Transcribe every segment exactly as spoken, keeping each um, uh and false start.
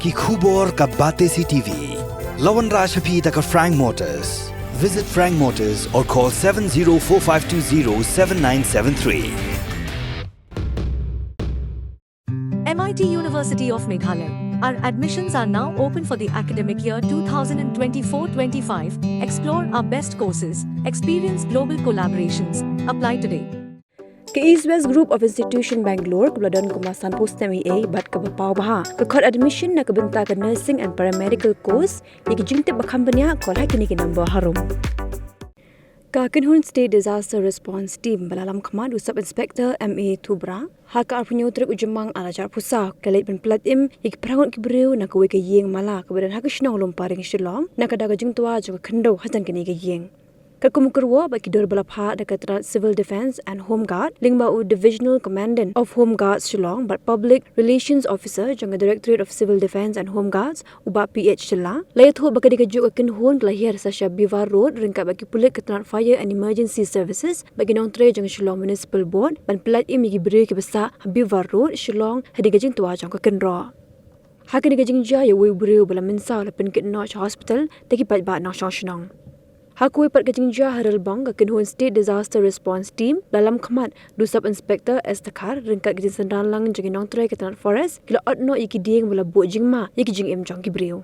Ki khubor ka Batesi TV. La wanrah sha phi da ka Frank Motors. Visit Frank Motors or call seven zero four five two zero seven nine seven three. M I T University of Meghalaya. Our admissions are now open for the academic year two thousand twenty-four twenty-five. Explore our best courses, experience global collaborations. Apply today. Ka East West Group of Institution Bangalore kaba la don kumba sanphew snem eiei bad kaba paw bha ka khot admission na ka bynta ka nursing and paramedical course. Ïa ki jingtip ba kham bniah call ha kine ki number harum. Ka Kynhun State Disaster Response Team ba la lam khmat u Sub Inspector M A Thubra ha ka arphew tarik u Jymmang arhajar arphew saw ka leit ban pyllait im ïa ki phra ngut ki briew na kawei ka ïing mala kaba don ha ka shnong Lumparing Shillong na ka daw ka jingtwa jong ka khyndew hajan kane ka ïing. Katkum u kyrwoh bad ki dur ba la phah da ka tnat Civil Defence and Home Guard lyngba u Divisional Commandant of Home Guards Shillong bad Public Relations Officer jong ka Directorate of Civil Defence and Home Guards, u Bah P H Shylla, la ïathuh ba ka dei kajuh ka kynhun ka la hiar sa sha Beaver Road ryngkat bad ki pulit ka tnat Fire and Emergency Services bad ki nongtrei jong ka Shillong Municipal Board ban pyllait im ïa ki briew kiba sah ha Beaver Road, Shillong hadien ka jingtwa jong ka kynroh. Ha kane ka jingjia ïa uwei u briew ba la mynsaw la pynkit noh sha hospital da ki paidbah nongshong shnong. Ha kawei pat ka jingjia ha Relbong ka Kynhun State Disaster Response Team la lam khmat da u Sub Inspector S Dkhar ryngkat ka jingsynran lang jong ki nongtrei ka tnat Forest ki la ot noh ïa ki dieng ba la buh jingma ïa ki jingim jong ki briew.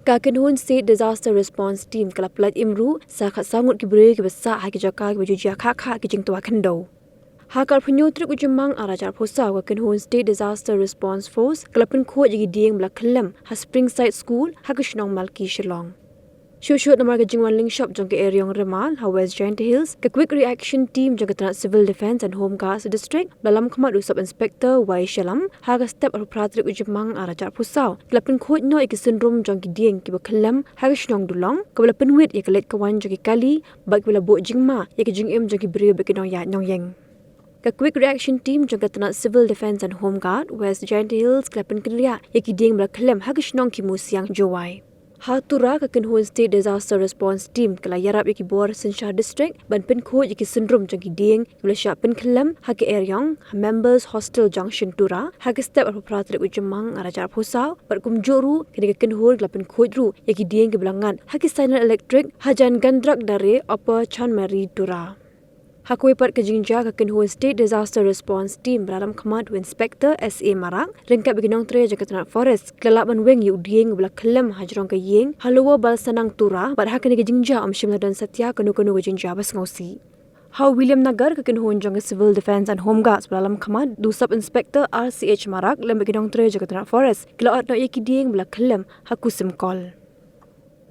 Ka Kynhun State Disaster Response Team ka la pyllait im ruh sa khatsaw ngut ki briew kiba sah ha ki jaka kiba ju jia khah khah ki jingtwa khyndew. Ha ka arphew tarik u Jymmang arhajar arphew saw ka Kynhun State Disaster Response Force ka la pynkhuid ïa ki dieng ba la khyllem ha Springside School ha ka shnong Malki Shillong. Shuh shuh namar ka jingwan lyngshop jong ka eriong Remal ha West Jaintia Hills, ka Quick Reaction Team jong ka tnat Civil Defence and Home Guards District ba la lam khmat da u Sub Inspector Y Shylla ha ka step arphew phra tarik u Jymmang arhajar arphew saw ki la pynkhuid noh ïa ki synrum jong ki dieng kiba khyllem ha ka shnong Dulong kaba la pynwit ïa ka leit ka wan jong ki kali bad kiba la buh jingma ïa ka jingim jong ki briew bad ki nongïaid nongïeng. Ka Quick Reaction Team jong ka tnat Civil Defence and Home Guard West Jaintia Hills ka la pynkynriah ïa ki dieng ba la khyllem ha ka shnong Khimusiang, Jowai. Ha Tura ka Kynhun State Disaster Response Team ka la ïarap ïa ki bor synshar district ban pynkhuid ïa ki synrum jong ki dieng kiba la shah pynkhyllem ha ka eriong ha Members Hostel Junction Tura ha ka step arphew phra tarik u Jymmang arhajar arphew saw bad kumjuh ruh kane ka kynhun ka la pynkhuid ruh ïa ki dieng kiba la ngat ha ki sainar elektrik hajan Gandrak Dare, Upper Chanmari, Tura. Ha kawei pat ka jingjia ka Kynhun State Disaster Response Team ba la lam khmat da u Inspector S A Marak ryngkat bad ki nongtrei jong ka tnat Forest ki la lah ban weng ïa u dieng uba la khyllem hajrong ka ïing ha Lower Balsanang, Tura bad ha kane ka jingjia ym shym la don satia kano kano ka jingjia ba sngewsih. Ha Williamnagar ka kynhun jong ka Civil Defence and Home Guards ba la lam khmat da u Sub Inspector R C H Marak lem bad ki nongtrei jong ka tnat Forest ki la ot noh ïa ki dieng ba la khyllem ha Kusimkol.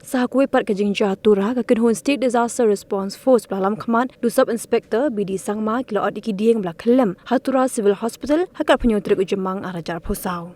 Sa ha kawei pat ka jingjia ha Tura ka Kynhun State Disaster Response Force ba la lam khmat da u Sub Inspector B D Sangma ki la ot ïa ki dieng ba la khyllem ha Tura Civil Hospital ha ka arphew tarik u Jymmang arhajar arphew saw.